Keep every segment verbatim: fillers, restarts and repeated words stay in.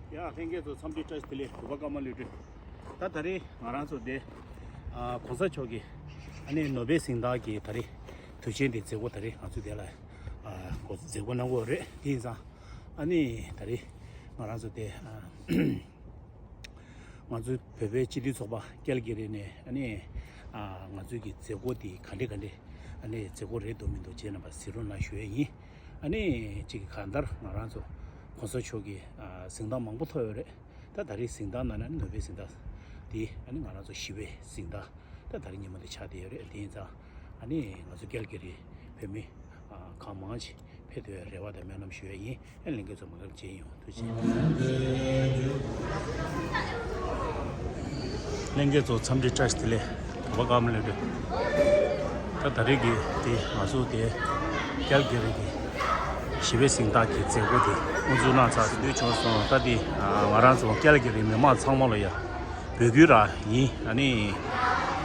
ཡ། ལྷན་རྒྱས་ཚོ་འཚམས་འདྲི་བཀྲ་ཤིས་བདེ་ལེགས། གུས་པ་ཀརྨ་བློ་གྲོས། ད་ད་རེས་ང་རང་ཚོ་དེ་ཨ་གོང་ས་མཆོག་གི་ཨ་ནི་ནོ་བེལ་གཟེངས་རྟགས་ཀྱི་ད་རེས་དུས་ཆེན་དེ་མཛད་སྒོ་ད་རེས་ང་ཚོ་དེ་ལ་ཨ་གོ་མཛད་སྒོ་གནང་གི་ཡོད་རེད། དེ་ཡིན་ཙང་ཨ་ནི་ད་རེས་ང་རང་ཚོ་དེ་ཨ་ང་ཚོ་བོད་པའི་སྤྱི་མཐུན་ཚོགས་པ་ཀལ་གི་རི་ནས་ཨ་ནི་ཨ་ང་ཚོའི་གི་མཛད་སྒོ་དེ་ག་འདྲས་ག་འདྲས་ཨ་ནི་མཛད་སྒོ་རེད་འདུག་མི་འདུག་བྱས་རྣམ་པ་གཟིགས་རོགས་གནང་ཞུ་ཡས་ཡིན། ཨ་ནི་གཅིག་གང་ལྟར་ང་རང་ཚོ་གོང་ས་མཆོག་གི་ཨ་གཟེངས་རྟགས་མང་པོ་ཐོབ་ཡོད་རེད། ད་ད་རེས་གཟེངས་རྟགས་ནང་ནས་ནོ་བེལ་གཟེངས་རྟགས་དེ་ཨ་ནི་ང་རང་ཚོ་ཞི་བའི་གཟེངས་རྟགས་ད་ད་རེས་ཉིན་མོ་འདི་ཆགས་བསྡད་ཡོད་རེད། དེ་ཡིན་ཙང་ཨ་ནི་ང་ཚོ་ཀལ་གི་རི་བོད་མི་ཨ་གང་མང་ཅིག་ཕེབས་ཐུབ་པའི་རེ་བ་དང་སྨོན་ལམ་ཞུ་ཡས་ཡིན། ཨེ་ལྷན་རྒྱས་ཚོ་མ་གར་མཇལ་ཡོང་། ཐུགས་རྗེ་ཆེ། ལྷན་རྒྱས་ཚོ་འཚམས་འདྲི་བཀྲ་ཤིས་བདེ་ལེགས། གུས་པ་ཀརྨ་བློ་གྲོས། ད་ད་རེས་ཀྱི་དེ་ང་ཚོ་དེ་ཀལ་གི་རི་གི་ཞི་བའི་གཟེངས་རྟགས་ཀྱི་མཛད་སྒོ་དེ་དབུ་འཛུགས་གནང་ཚར་དུས་བྱུང་སོང་། ད་དེ་ང་རང་ཚོ་ཀལ་གི་རི་མི་མང་ཚང་མ་ལ་ཡ་འབོད་སྐུལ་ར་ཡིན། ཨ་ནི་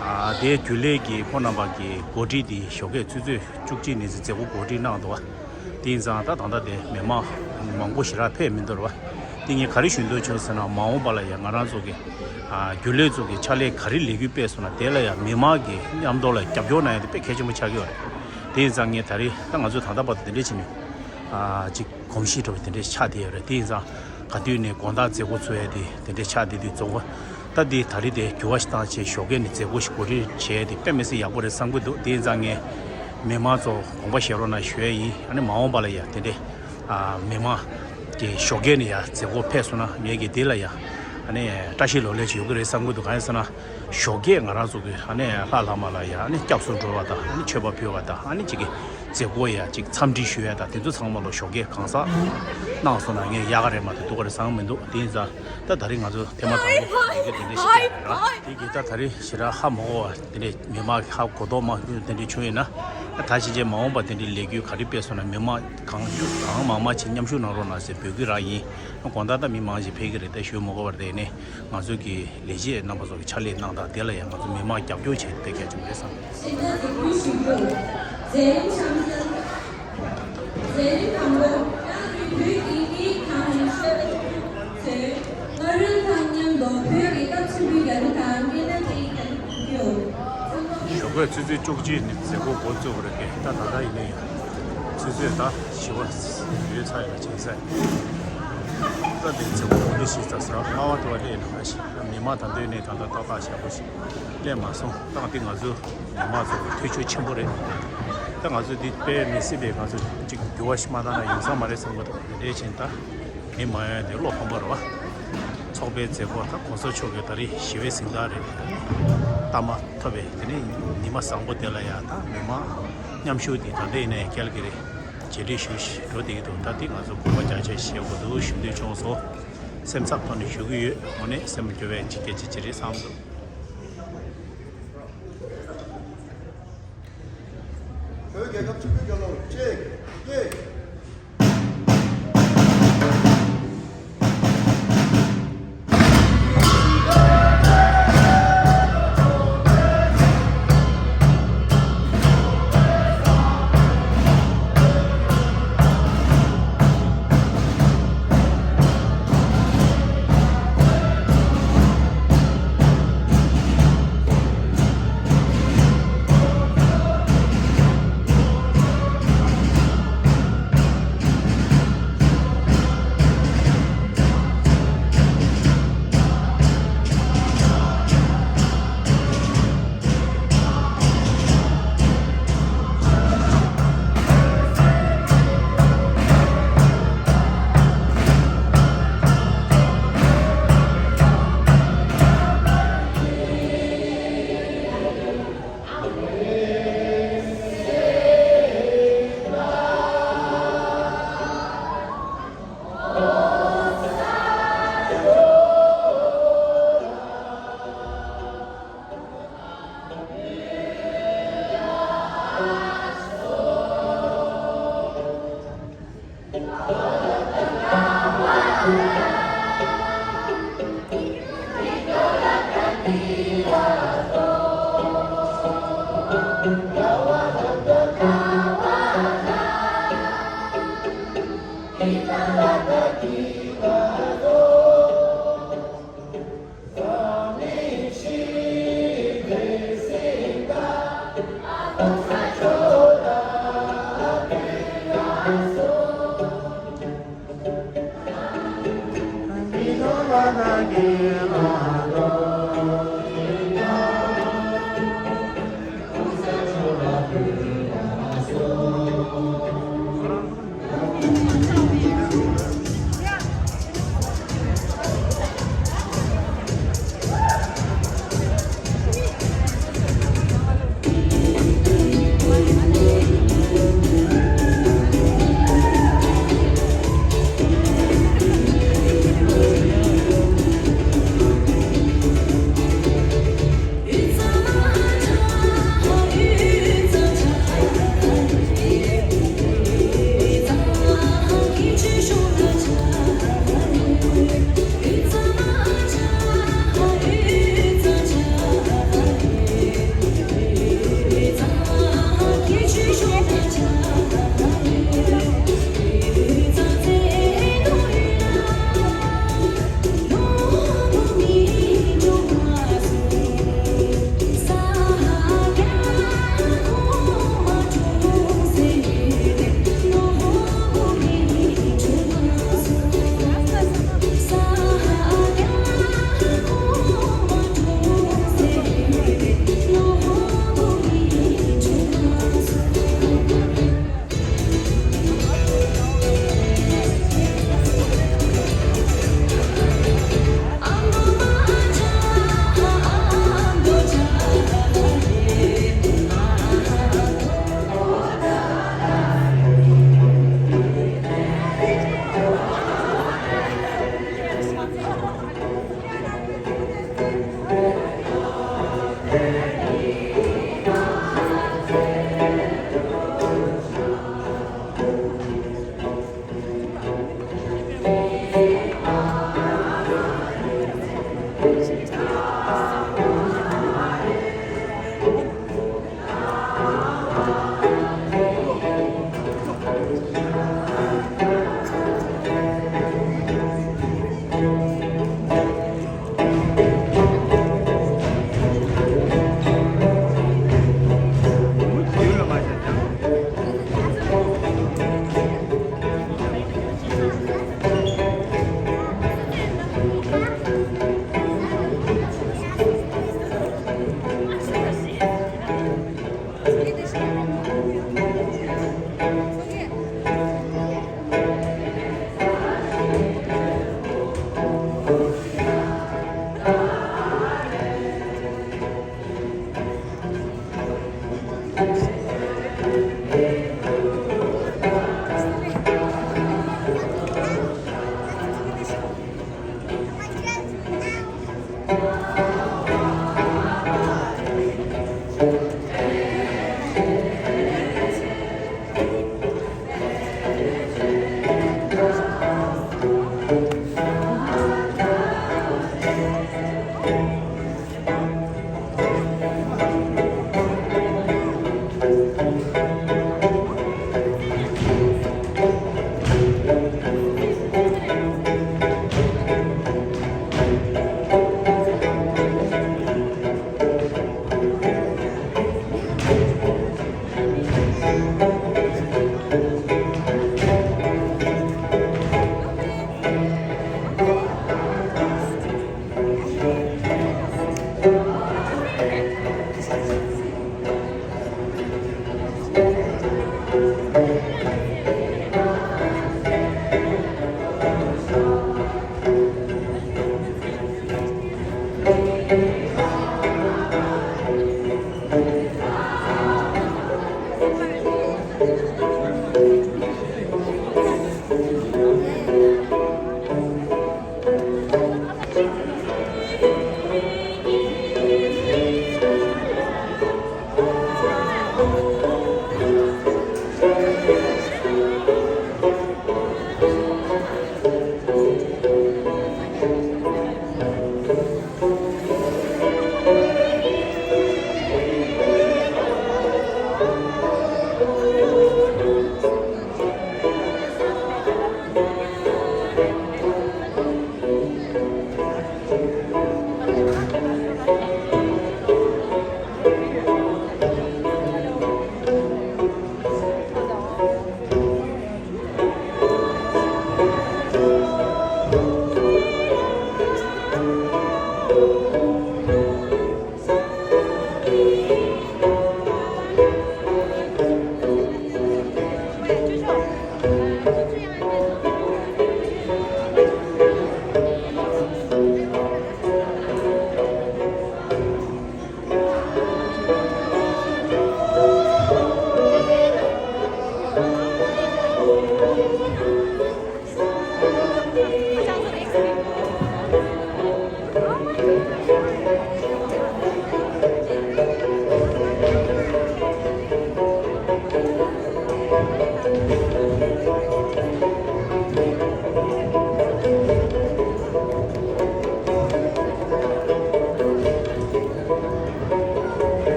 ཨ་དེའི་རྒྱུན་ལས་ཀྱི་ཁོང་རྣམ་པ་གི་གོ་སྒྲིག་དེ་ཞོགས་ཀས་ཆུ་ཚོད་བཅུ་གཅིག་ནས་མཛད་སྒོ་གོ་སྒྲིག་གནང་འདུག་བ། དེ་ཡིན་ཙང་ད་ད་ལྟ་དེ་མི་མང་མང་པོ་ཞེ་དྲག་ཕེབས་མི་འདུག་ར་བ། དེ་ངས་ག་རེ་ཞུ་འདོད་བྱུང་ཟེར་ན། མ་འོངས་པ་ལ་ཡང་ང་རང་ཚོ་གི་ཨ་རྒྱུན་ལས་ཚོ་གི་ཕྱག་ལས་ག་རེ་ལས་འགུལ་སྤེལ་སོང་ན་དེ་ལ་ཡང་མི་མང་གི་མཉམ་དུ་ལ་རྒྱབ་སྐྱོར་གནང་ཡ་དེ་དཔེ་གལ་ཆེན་པོ་ཆགས་ཀྱི་ཡོད་རེད། དེ་ཡིན་ཙང་ངས་ད་རེས་ད་ང་ཚོས་ད་ལྟ་བར་དུ་དེ་འདྲས་བྱས་ནས་ཨ་ཅིག་གོམས་གཤིས་འདྲ་བོ་དེ་འདྲས་ཆགས་བསྡད་ཡོད་རེད། དེ་ཡིན་ཙང་ག་དུས་ནས་དགོང་དག་མཛད་སྒོ་ཚོགས་ཡ་དེ་དེ་འདྲས་ཆགས་བསྡད་དུས་རྫོང་ཁ་ད་འདི་ད་རེས་དེ་འགྱུར་བ་ཞིག་བཏང་བྱས་ཞོགས་ཀས་ནས་མཛད་སྒོ་ཞིག་གོ་སྒྲིག་བྱས་ཏེ་དཔེ་མི་སྲིད་ཡག་པོ་རེད་བསམ་གྱི་འདུག་དེ་ཡིན་ཙང་ངས་མི་མང་ཚོ་དགོངས་པ་བཞེས་རོགས་གནང་ཞུ་ཡས་ཡིན། ཨ་ནི་མ་འོངས་པ་ལ་ཡ་དེ་འདྲས་ཨ་མི་མང་གི་ཞོགས་ཀས་ནས་ཡ་མཛད་སྒོ་ཕེབས་སོང་ན་ངས་ཀྱི་དེ་ལ་ཡ་ཨ་ནི་བཀྲ་ཤིས་ལོ་ལེགས་ཅིག་ཡོང་གི་རེད་བསམ་གྱི་འདུག་གང་ཡིན་ཟེར་ན་ཞོགས་ཀས་ང་རང་ཚོ་གི་ཨ་ནི་ལྷ་བླ་མ་ལ་ཡ་ཨ་ནི་སྐྱབས་སུ་འགྲོ་བ་དང་ཨ་ནི་མཆོད་པ་ཕུལ་བ་དང་ཨ་ནི་ཅིག་གི་མཛད་སྒོ་ཡ་ཅིག་འཚམས་འདྲི་ཞུ་ཡ་དང་དེ་ཚོ་ཚང་མ་ལ་ཞོགས་ཀས་གང་ཟག་གནང་སོང་ན་ངས་ཡག་ག་རེད་མ་གཏོགས་སྡུག་ག་རེད་བསམ་མི་འདུག་དེ་ཡིན་ཙང་ད་ད་རེས་ང་ཚོ་ཐེངས་མ་དང་པོ་ཡི་གེ་དེ་འདྲས་ཞིག་བལྟས་རེད་ར། དེ་གི་ད་ད་རེས་ཞེ་དྲག་ཧ་མ་གོ་བ་དེ་འདྲས་མི་མང་ཧ་གོ་རྟོགས་མ་དེ་འདྲས་བྱུང་ཡོད་ན་ད་ཕྱིན་ཆད་མ་འོངས་པ་དེ་འདྲས་ལས་འགུལ་ག་རེ་སྤེལ་སོང་ན་མི་མང་གང་ཤུགས་གང་མང་མང་ཅིག་མཉམ་ཞུགས་གནང་རོགས་གནང་ཟེར་འབོད་སྐུལ་རག་ཡིན། དགོང་དག་ད་མི་མང་ཞིག་ཕེབས་ཀྱི་རེད། ད་ཞུ་མ་དགོས་པ་རེད། ནས་ང་ཚོ་གི་ལས་བྱེད་རྣམ་པ་ཚོ་གི་ཕྱག་ལས་གནང་སྟངས་དེ་ལ་ཡང་ང་ཚོ་མི་མང་རྒྱབ་སྐྱོར་བྱེད་དེ་གལ་ཆེན་པོ་རེད་བསམ། མཛད་རིམ་དང་པོ། བཀྲ་ཤིས་བོད་ཀྱི་སྐད་ཡིག་དང་རིག་གཞུང་ཚོས་སྔ་རོལ་དང་མཉམ་དུ་བོད་ཀྱི་རྟགས་ཆེན་པོའི་རྒྱ་རི་དང་སྨན་སྣ་ཁྲིད་ཀྱི་ཡོད། སྔ་དྲོ་ཆུ་ཚོད་བཅུ་གཅིག་ནས་མཛད་སྒོ་འགོ་བཙུགས་པ་རེད། ད་ད་ལྟ་ཡིན་ན་ཡང་ཆུ་ཚོད་ད་བཞི་པ་ཡོལ་ཚར་ཡོད་ན་ཅིག་ཟེར། ད་འདི་མཛད་སྒོ་འགོ་འདྲི་ཞིག་ཙམ་ཟེར་སྔ་བ་དེ་བ་སླེབས་ན་མ་ཤེས། མི་མང་ད་འདོད་ནས་ད་ལྟ་ཏག་ཏག་ཞེ་པོ་ཞིག་སླེབས་མ་སོང་། ད་འདི་ང་ཚོ་མི་མང་ཚོ་གི་ཐུགས་ཆུ་ཆེན་པོ་རེད། ད་ང་ཚོ་འདི་དཔེ་མི་སྲིད་པའི་ང་ཚོ་ཅིག་འགྱུར་བ་ཞིག་མ་བཏང་ན་ཡོང་ས་མ་རེད་བསམ་གི་འདུག་དེ་འདྲའི་ཕྱིན་ད་མི་མང་ཡོང་དེ་བློ་ཕམ་པ་རེད་བ། ཚོགས་པའི་མཛད་སྒོ་ད་གོང་ས་མཆོག་གི་ད་རེས་ཞི་བའི་གཟེངས་རྟགས་རེད། བཏང་མ་ཐུབ་པའི་དེ་ནས་ཉི་མ་བཟང་པོ་དེ་ལ་ཡང་ད་མི་མང་མཉམ་ཞུགས་དེ་ད་ལྟ་ཡིན་ན་ཡང་ཀལ་གི་རེད། མཇལ་འཕྲད་ཞུ་ཞིག་འགྲོ་བསྡད་ཀྱི་འདུག་ད་འདི་ང་ཚོ་དགོངས་པ་རྒྱ་ཆེ་བཞེས་དགོས་འདུག་ཞུ་འདོད་བྱུང་སོང་། སེམས་འཚབ་ཐོག་ནས་ཞུ་གི་ཡོད། དངོས་གནས་སེམས་སྐྱོ་བའི་ཅིག་སྐད་ཆ་ཅིག་རེད་བསམ་འདུག་བོད་རྒྱལ་ཁབ་ཆེན་པོའི་རྒྱལ་ལོ་གཅིག་གཉིས།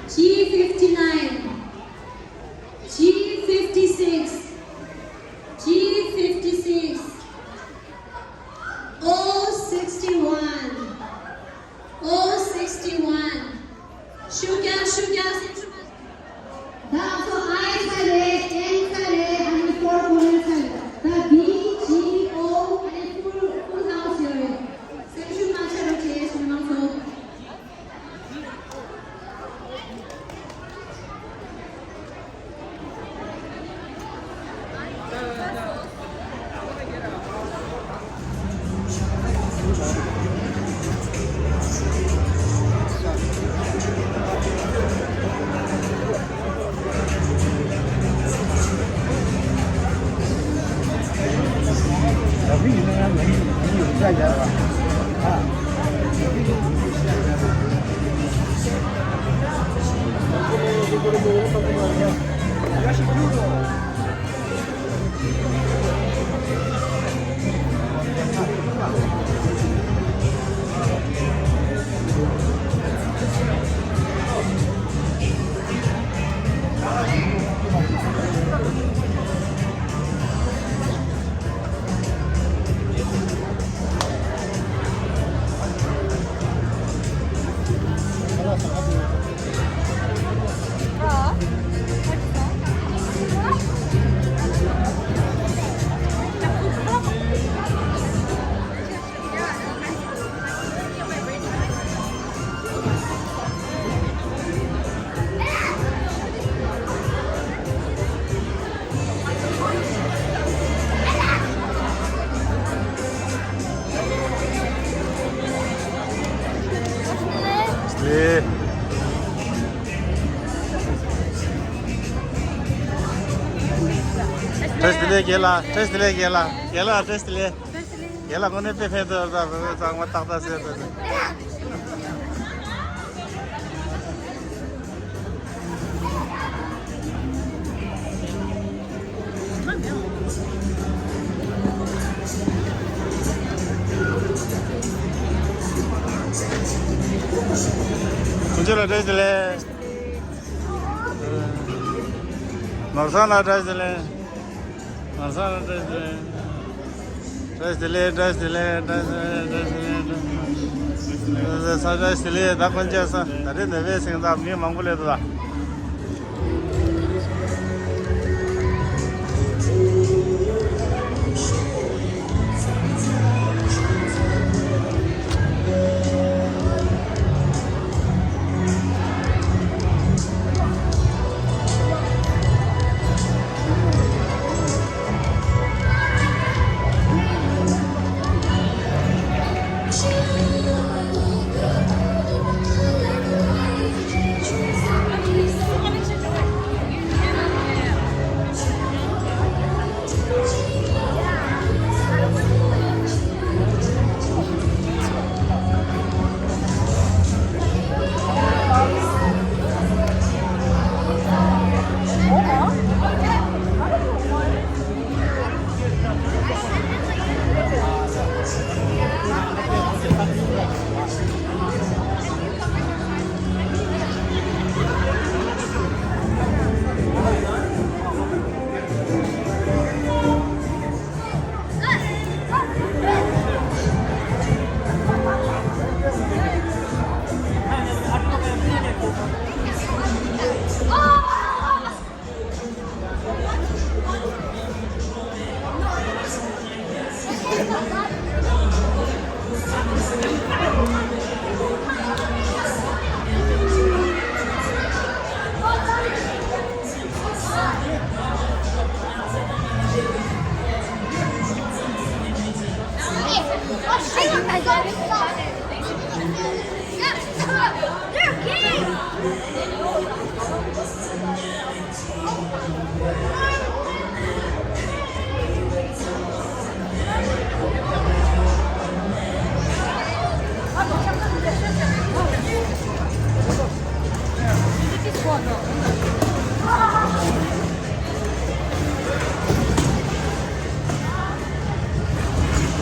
G fifty-nine, G fifty-six, G fifty-six, O sixty-one, O sixty-one. ཤུགས་རྒྱག་ཤུགས་རྒྱག་སེམས་ཤུགས་མ། ད་ཚོ་I ཚ་རེད། N ཚ་རེད། ཨ་ནི་four corner ཚ་རེད། ད་B G O ཨ་ནི་full full house ཡོད་རེད། སེམས་ཤུགས་མ་ཆག་རོགས་བྱེད་ཞུ་ནང་ཚོ། བཀྲ་ཤིས་བདེ་ལེགས་རྒན་ལགས། བཀྲ་ཤིས་བདེ་ལེགས་རྒན་ལགས། རྒན་ལགས་བཀྲ་ཤིས་བདེ་ལེགས། རྒན་ལགས་དངོས་གནས་དཔེ་ཕན་ཐོགས་རེད། ད་བོད་ཚང་མ་ཏག་ཏག་བཟོས་ཏེ། ཁོང་ཚོ་ལ་བཀྲ་ཤིས་བདེ་ལེགས། ནོར་བཟང་ལགས་བཀྲ་ཤིས་བདེ་ལེགས། ནོར་བཟང་ལགས་བཀྲ་ཤིས་བདེ་ལེགས། བཀྲ་ཤིས་བདེ་ལེགས། བཀྲ་ཤིས་བདེ་ལེགས། བཀྲ་ཤིས་བདེ་ལེགས། བཀྲ་ཤིས་བདེ་ལེགས། ད་དཀོན་མཆོག་གསུམ། ད་རེས་ནད་པའི་གཟེངས་རྟགས་མི་མང་པོ་སླེབས་འདུག་ད།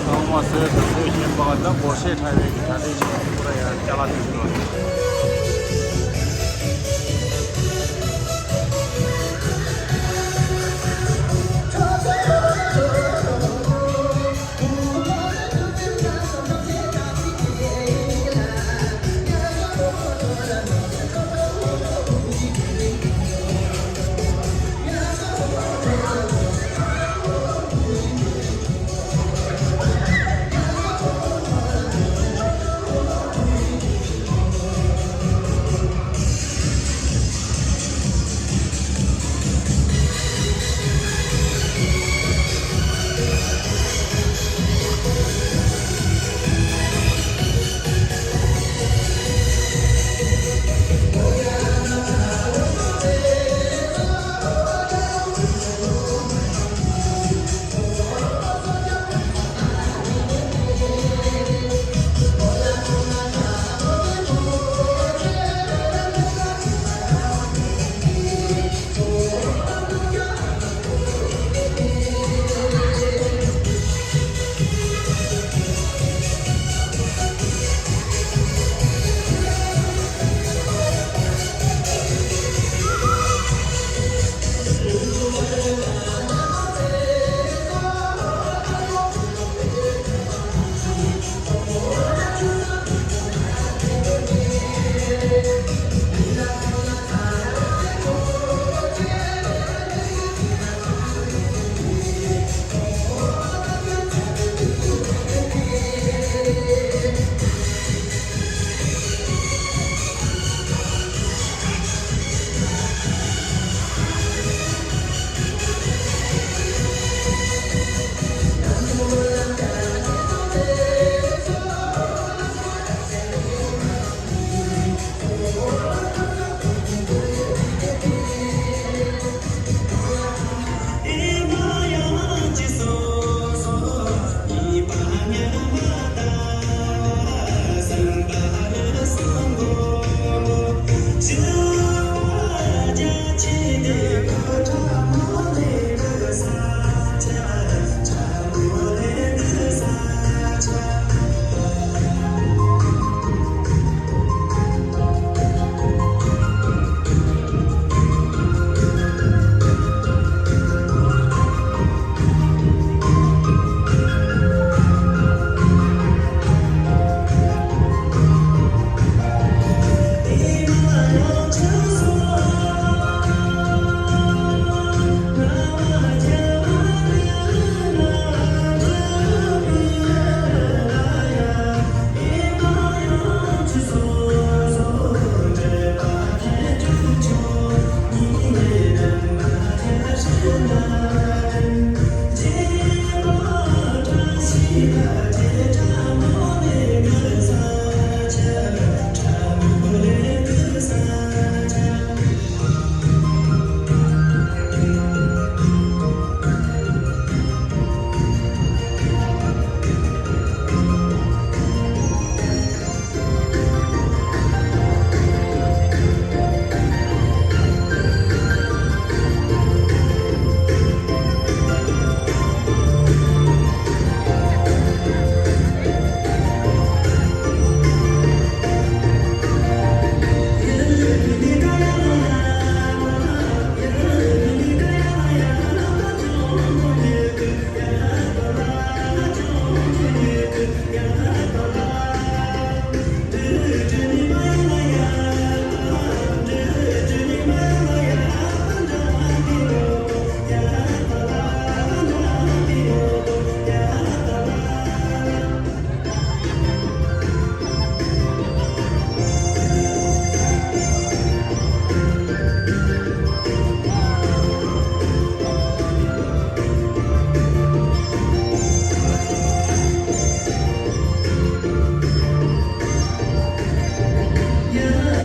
ཚང་མ་ཟས་དང་པོ་བཞིན་པ་ད་སྒོར་གཞས་འཁྲབ་པའི་གི་གྲ་སྒྲིག་བྱེད་པ་ཁོ་ར་ཡང་ཅ་ལག་དེ་ཚོ།